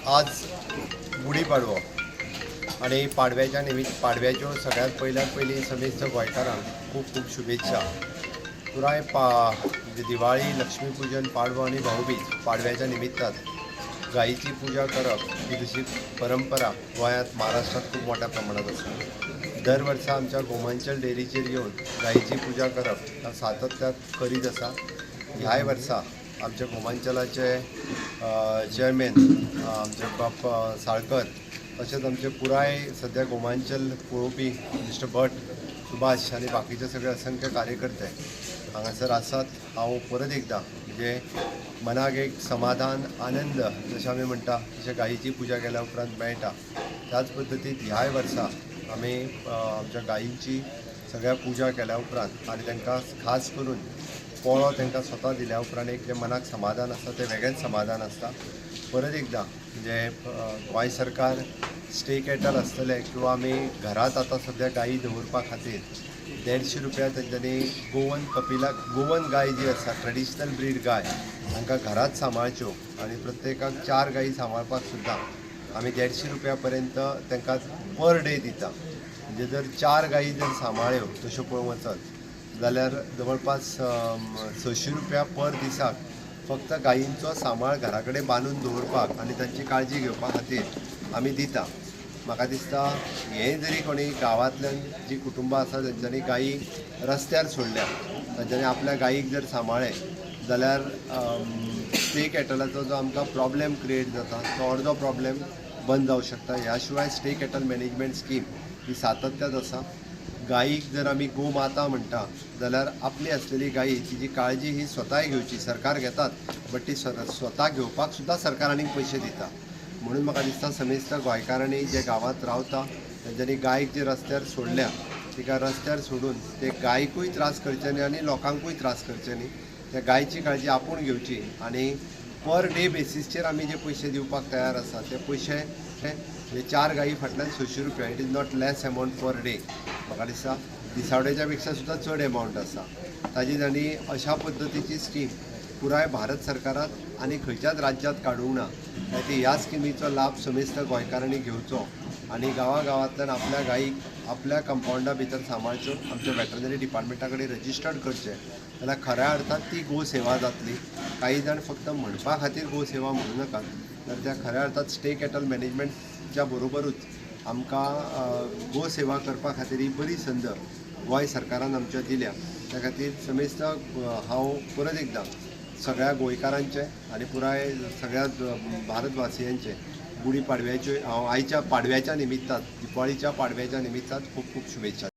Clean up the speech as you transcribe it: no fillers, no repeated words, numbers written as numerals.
आज गुढी पाडवो आनी पाडव्याच्या निमित्त पाडव्याच्यो सगळ्यात पयल्यात पयलीं समेस्त गोंयकारांक खूब खूब शुभेच्छा. पुराय पा म्हणजे दिवाळी, लक्ष्मीपूजन, पाडवो आनी भाऊबीज, पाडव्याच्या निमित्तान गायीची पुजा करप ही तशी परंपरा गोंयांत, महाराष्ट्रात खूब मोठ्या प्रमाणात आसा. दर वर्सा आमच्या गोमांचल डेअरीचेर येवन गायीची पुजा करप सातत्यात करीत आसा. ह्याय वर्सा आमच्या गोमांचलाचे चेअरमॅन आमचे बाब साळकर, तशेंच आमचे पुराय सद्या गोमांचल पळोवपी मिस्टर भट, सुभाष आनी बाकीचे सगळे असंख्य कार्यकर्ते हांगासर आसात. हांव परत एकदां म्हणजे मनाक एक समाधान, आनंद जशें आमी म्हणटा तशें गायीची पुजा केल्या उपरांत मेळटा. त्याच पद्दतीन ह्याय वर्सा आमी आमच्या गायींची सगळ्या पुजा केल्या उपरांत आनी तांकां खास करून पोळो तांकां स्वता दिल्या उपरांत एक जें मनाक समाधान आसता, तें वेगळेंच समाधान आसता. परत एकदां म्हणजे गोंय सरकार स्टे कॅटल आसतलें किंवा आमी घरांत आतां सद्या गायी दवरपा खातीर 150 रुपया तेंच्यांनी गोवन कपिला, गोवन गाय जी आसा, ट्रेडिशनल ब्रीड गाय, तांकां घरांत सांबाळच्यो आनी प्रत्येकाक चार गायी सांबाळपाक सुद्दां आमी 150 रुपया पर्यंत तांकां पर डे दिता. म्हणजे जर चार गायी जर सांबाळ्यो तश्यो पळोवंक वचत जाल्यार जवळपास 600 रुपया पर दिसाक फक्त गायींचो सांबाळ घरा कडेन बांदून दवरपाक आनी तांची काळजी घेवपा खातीर आमी दिता. म्हाका दिसता हें जरी कोणी गांवांतल्यान जी कुटुंबां आसा, तेंच्यांनी गायी रस्त्यार सोडल्या, तांच्यांनी आपल्या गायीक जर सांबाळ्ळें जाल्यार स्टे कॅटलाचो जो आमकां प्रॉब्लेम क्रिएट जाता, तो अर्दो प्रॉब्लेम बंद जावं शकता. ह्या शिवाय स्टे कॅटल मॅनेजमेंट स्कीम ही सातत्यात आसा. गायीक जर आमी गो माता म्हणटा जाल्यार आपली आसलेली गायी, तिची काळजी ही स्वताय घेवची. सरकार घेतात, बट ती स्वता घेवपाक सुद्दां सरकार आनीक पयशे दिता. म्हणून म्हाका दिसता समेस्त गोंयकारांनी जे गांवांत रावता तेंच्यांनी गायक जे रस्त्यार सोडल्या, तिका रस्त्यार सोडून ते गायकूय त्रास करचे न्ही आनी लोकांकूय त्रास करचे न्ही. त्या गायची काळजी आपूण घेवची आनी पर डे बेसीसचेर आमी जे पयशे दिवपाक तयार आसा, ते पयशे म्हणजे चार गायी फाटल्यान 600 रुपया, it is not less amount per day. म्हाका दिसता दिसावड्याच्या पेक्षा सुद्दां चड एमावंट आसा ताजी. आनी अशा पद्दतीची स्कीम पुराय भारत सरकारात आनी खंयच्याच राज्यांत काडूंक ना. खातीर ह्या स्किमीचो लाभ समेस्त गोंयकारांनी घेवचो आनी गांवागांवांतल्यान आपल्या गायीक आपल्या कंपावंडा भितर सांबाळच्यो, आमच्या वेटरनरी डिपार्टमेंटा कडेन रजिस्टर्ड करचें जाल्यार खऱ्या अर्थान ती गो सेवा जातली. काही जाण फक्त म्हणपा खातीर गो सेवा म्हणू नाकात, तर त्या खऱ्या अर्थात स्टे कॅटल मॅनेजमेंटच्या बरोबरूच आमकां गो सेवा करपा खातीर ही बरी संद गोंय सरकारान आमच्या दिल्या. त्या खातीर समेस्त हांव परत एकदां सगळ्या गोंयकारांचे आनी पुराय सगळ्या भारतवासियांचे गुढी पाडव्याच्यो हांव आयच्या पाडव्याच्या निमित्तान, दिवाळीच्या पाडव्याच्या निमित्तान खूब खूब शुभेच्छा.